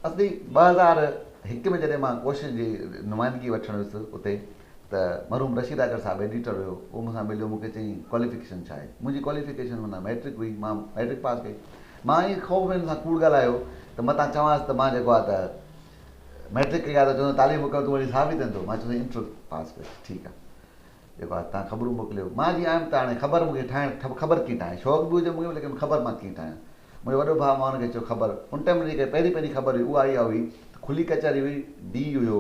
اصلي 2001 ۾ جڏهن مان ڪوشش جي نمائندگي وٺڻ ويس اتي ته مرحوم رشيد آگر صاحب ايڊيٽر هيو، اهو مون سان مليو، مون کي چيائين ڪواليفڪيشن ڇا آهي؟ منهنجي ڪواليفڪيشن معنيٰ مئٽرڪ هئي، مان مئٽرڪ پاس ڪئي. مان ائين خوف ۾ هن سان ڪوڙ ڳالهايو ته متان چوانس ته مان جيڪو آهي ته مئٽرڪ ڪئي آهي ته چوندو تعليم مڪمل تون وري صحافي ٿين ٿو؟ مان چيو سائين انٽر پاس ڪئي. ٺيڪ آهي جيڪو آهي تان خبرون موڪليو. مان جي آيم ته هاڻي خبر مون کي ٺاهڻ خبر ڪيئن ٺاهيان؟ شوق به هجي مون کي ليڪن خبر مان ڪيئن ٺاهيان؟ منهنجو وڏو ڀاء مان هن کي چيو خبر ان ٽائيم جيڪا پهرين پهرين خبر هئي اها اها هئي ته کلي ڪچهري هئي ڊي هيو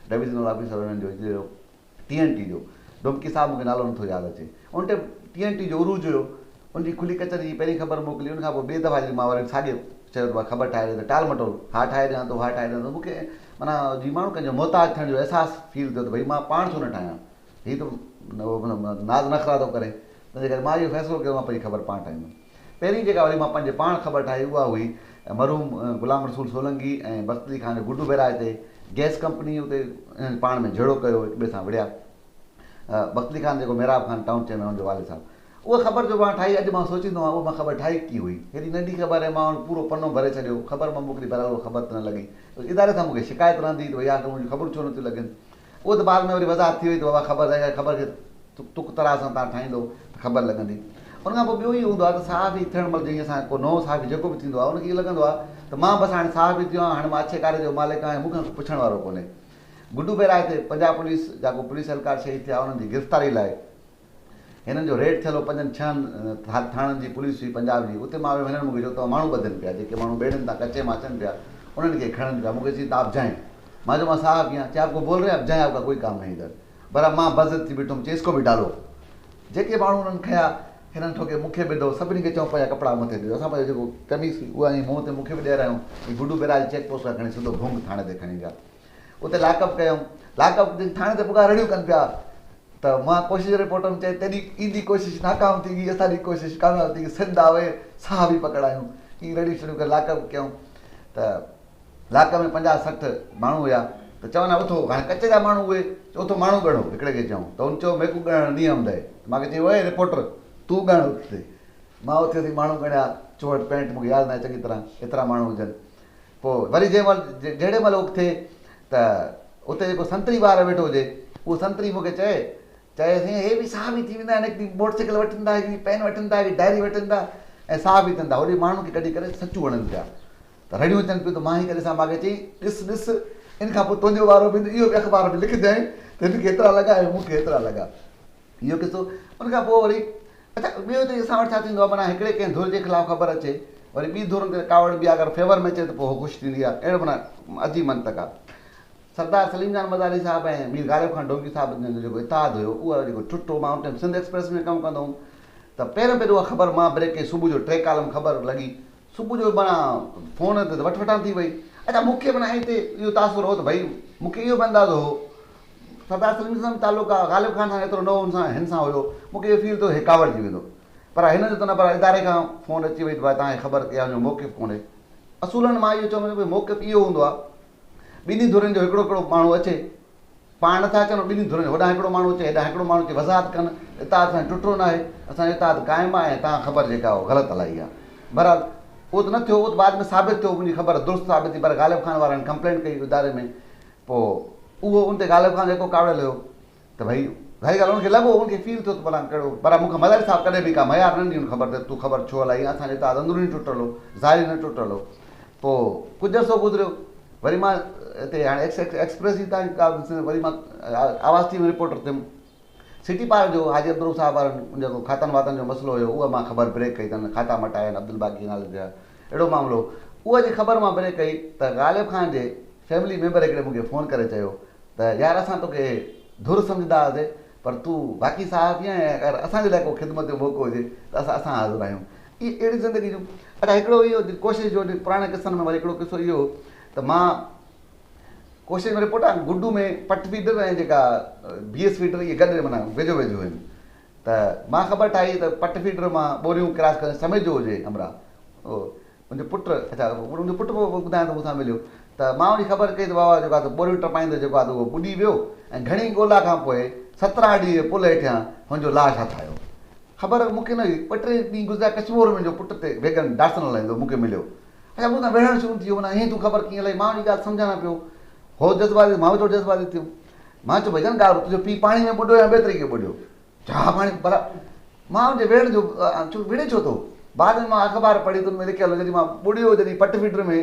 ڊويزنل آفيسر هنن جو هڪڙو ٽي اين ٽي جو ڊومڪي صاحب مون کي نالو نٿو ياد اچي ان ٽائيم ٽي اين ٽي جو عروج هيو ان جي کلي ڪچهري جي پهرين خبر موڪلي ان کان پوء ٻئي دفعا جڏهن مان وري ساڳي چيو ته خبر ٺاهي ڏي ته ٽال مٽول ها ٺاهي ڏيان ٿو ها ٺاهي ڏيان ٿو مون کي معنيٰ جي ماڻهو ڪنهن جو محتاج ٿيڻ جو احساس فيل ٿيو ته ڀئي مان پاڻ ڇو نه ٺاهيان هي ته ناز نخرا ٿو ڪري تنهنجي ڪري مان اهو فيصلو ڪيو مان پنهنجي خبر پاڻ ٺاهيندم پهرين جيڪا وري مان پنهنجي پاڻ خبر ٺاهي اها هئي مرحوم غلام رسول سولنگي ۽ بخت علي خان جو گڊو بئراج تي گئس ڪمپني اتي انهن پاڻ ۾ جهيڙو ڪيو هڪ ٻئي سان وڙهيا بخت علي خان جيڪو محراب خان ٽائون چيئرمين ان جو والد صاحب اها خبر جو مان ٺاهي اڄ مان سوچيندو آهيان اها مان خبر ٺاهي ڪيئن هئي هيڏي ننڍي خبر ۽ مان پورو پنو ڀري ڇڏيو خبر مان موڪلي بهرحال اها خبر ته نه لڳي اداري سان مون کي شڪايت رهندي ته ڀئي آخر منهنجون خبرون ڇو نٿيون لڳن اهو ته بعد ۾ وري وضاحت ٿي وئي ته بابا خبر ظاهر آهي خبر کي تڪ طرح سان توهان ٺاهيندو ته خبر لڳندي. ان کان پوء ٻيو اهو هوندو آهي ته صحافي ٿيڻ مهل جيئن اسان ڪو نئون صحافي جيڪو به ٿيندو آهي ان کي اهو لڳندو آهي ته مان بس هاڻي صحافي ٿيو آهيان هاڻي مان اڇي ڪاري جو مالڪ آهيان مون کان ڪو پڇڻ وارو ڪونهي. گڊو بئراج تي پنجاب پوليس جا ڪو پوليس اهلڪار شهيد ٿيا انهن جي گرفتاري لاء هنن جو ريڊ ٿيل هو پنجن ڇهن ٿاڻن جي پوليس هئي پنجاب جي اتي مان ويم هنن مون کي چيو توهان ماڻهو ٻڌن پيا جيڪي ماڻهو ٻيڙين تان ڪچي مان اچن پيا انهن کي کڻن پيا مون کي چيائين ته آپ جائين مان چيو مان صحافي آهيان چيائين آپ ڪو بول رهي آپ جائين آپ ڪا ڪوئي ڪام نهين ادهر بهرحال مان بضد ٿي بيٺم چيائين اس ڪو به ڊالو جيڪي ماڻهو انهن کنيا هنن ٺوڪي مون کي ٻڌو سڀني کي چيائون پنهنجا ڪپڙا مٿي ڏيو اسان پنهنجو جيڪو قميص هئي اها ائين منهن تي مون کي به ڏيرايائون هي گڊو بئراج چيڪ پوسٽ کان کڻي سڌو ڀونگ ٿاڻي تي کڻي ويا اتي لاڪ اپ ڪيم. لاڪ اپ ٿاڻي تي پڳا رڙيون ڪن پيا ته مان ڪوشش رپورٽرن چئي تيڏي ايندي ڪوشش ناڪام ٿي گئي اسان جي ڪوشش ڪامياب ٿي گئي سنڌ آوي ساهه به پڪڙايون ائين رڙيون شڙيون ڪري لاڪ اپ ڪيائون ته لاڪ اپ ۾ 50 60 ماڻهو هيا ته چون اٿو هاڻي ڪچي جا ماڻهو اهي اٿو ماڻهو ڳڻو هڪڙي کي چيائون ته هن چيو ميڪو ڳڻڻ ني آمدي ته مان کي چيو اي رپورٽر تون ڳڻ اتي مان اٿيس ماڻهو ڳڻيا 64 65 مون کي ياد ناهي چڱي طرح ايترا ماڻهو هجن پوء وري جنهن مهل جهڙي مهل اک ٿئي ته اتي جيڪو سنتري ٻار ويٺو هجي اهو سنتري مون کي چئي، چئي سائين هي به صحافي ٿي ويندا آهن هڪ ڏينهن موٽر سائيڪل وٺن ٿا هڪ ڏينهن پين وٺن ٿا هڪ ڏينهن ڊائري وٺن ٿا ۽ صحافي ٿين ٿا هوڏي ماڻهن کي ڪڍي ڪري سچون هڻن پيا ته رڙيون اچن پيون ته مان هي ڪڏهن سان مان کي چئي ڏس ڏس ان کان پوء تنهنجو وارو به ايندو اهو به اخبار ۾ لکجانء ته هن کي هيترا لڳا ۽ مون کي هيترا لڳا. اهو قصو ان کان پوء وري اڇا ٻيو هتي اسان وٽ ڇا ٿيندو آهي معنيٰ هڪڙي ڪنهن ڌر جي خلاف خبر اچي وري ٻي ڌر ان تي ڪاوڙ به اگر فيور ۾ اچي ته پوء هو خوش ٿيندي آهي اهڙو معنيٰ عجيب منطق آهي سردار سليم جان مزاري صاحب ۽ مير غالب خان ڊونگي صاحب جو جيڪو اتحاد هيو اهو جيڪو ٽٽو مان ان ٽائيم سنڌ ايڪسپريس ۾ ڪم ڪندو هوم ته پهريون پهريون اها خبر مان بريڪ ڪئي صبح جو ٽي ڪالم خبر لڳي صبح جو معنيٰ فون تي وٺ وٺان ٿي وئي اڇا مون کي معنيٰ هتي اهو تاثر هو ته ڀئي مون کي اهو به اندازو هو سردار سليم سان به تعلق آ، غالب خان سان ايترو نه هو، هن سان هيو، مون کي اهو فيل ٿيو هي ڪاوڙجي ويندو. پر هن جو ته نه پر اداري کان فون اچي وئي ته ڀائي توهان کي خبر ڪئي آ، ان جو موقف ڪونهي. اصولن مان اهو چوندو ڀئي موقف اهو هوندو آ، ٻنهي ڌرين جو هڪڙو هڪڙو ماڻهو اچي، پاڻ نٿا اچن ٻنهي ڌرين جو هوڏانهن هڪڙو ماڻهو اچي هيڏانهن هڪڙو ماڻهو اچي وضاحت ڪن، اتحاد اسان جو ٽٽو ناهي، اسان جو اتحاد قائم آ ۽ توهان خبر جيڪا اها غلط هلائي آ. بهرحال اهو ته نه ٿيو، اهو ته بعد ۾ ثابت ٿيو منهنجي خبر درست ثابت ٿي پر غالب خان وارن ڪمپلينٽ ڪئي اداري ۾ پوء اهو ان تي غالب خان ايڪو ڪاوڙيل هيو ته ڀئي ظاهري ڳالهه ان کي لڳو ان کي فيل ٿيو ته ڀلا ڪهڙو پر مون کي مزاري صاحب ڪڏهن به ڪا ميار نه ڏني ان خبر تي تون خبر ڇو هلائي اسان جو اتحاد اندروني ٽٽل هو ظاهري نه ٽٽل هو پوء ڪجهه عرصو گذريو وري مان هتي هاڻي ايڪسپريس جي تان ڳالهه وري مان آواز ٽي وي ۾ رپورٽر ٿيم سٽي پارڪ جو حاجي عبدالرؤف صاحب وارن ان جيڪو کاتن واتن جو مسئلو هيو اها مان خبر بريڪ ڪئي ته کاتا مٽايا آهن عبدالباقي جي نالي تي اهڙو معاملو اها جي خبر مان بريڪ ڪئي ته غالب خان جي فيملي ميمبر هڪڙي مون کي فون ڪري چيو ته يار اسان توکي ڌر سمجهندا هئاسي پر تون واقعي صحافي آهين ۽ اگر اسان جي لاء ڪو خدمت جو موقعو هجي ته اسان اسان حاضر آهيون اهي اهڙي زندگي جون اڇا هڪڙو اهو ڪوشش جو پراڻي قصن ۾ وري هڪڙو قصو اهو ته مان ڪوشش ۾ رپورٽ آهي گڊو ۾ پٽ فيڊر ۽ جيڪا بي ايس فيڊر اهي گڏ معنيٰ ويجهو ويجهو آهن ته مان خبر ٺاهي ته پٽ فيڊر مان ٻوريون ڪراس ڪري سميجو هجي همراهه منهنجو پٽ اڇا منهنجو پٽ به ٻڌايان ته مون سان مليو ته مان ان جي خبر ڪئي ته بابا جيڪو آهي ٻوريون ٽپائيندي جيڪو آهي اهو ٻڏي ويو ۽ گهڻي ڳولا کان پوء 17 اڙي جي پل هيٺيان هن جو لاش هٿ آيو خبر مون کي نه هئي ٻه ٽي ڏينهن گذريا ڪشمور ۾ منهنجو پٽ تي ويگن ڊاٽسن هلائيندو مون کي مليو. اڇا مون سان وڙهڻ شروع ٿي ويو معنيٰ ائين تون خبر ڪيئن لئي مان ان جي ڳالهه سمجهان نه پيو هو جذباتي مان به ٿورو جذباتي ٿيم مان چيو ڀئي جان ڳالهه تنهنجو پيء پاڻي ۾ ٻڏو يا ٻئي طريقي ٻڏيو چا پاڻي پر مان ان جي وڙهڻ جو ڇو وڙهي ڇو ٿو بعد ۾ مان اخبار پڙهي ته ان ۾ لکيل هو جڏهن مان ٻڏيو جڏهن پٽ فيڊر ۾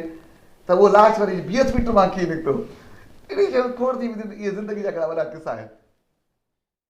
ته اهو لاش وري بي ايس فيڊر مان ڪيئن نڪتو اهڙي شيون کوڙ ٿي وينديون اهي زندگي جا ڪهڙا وڏا قصا آهن.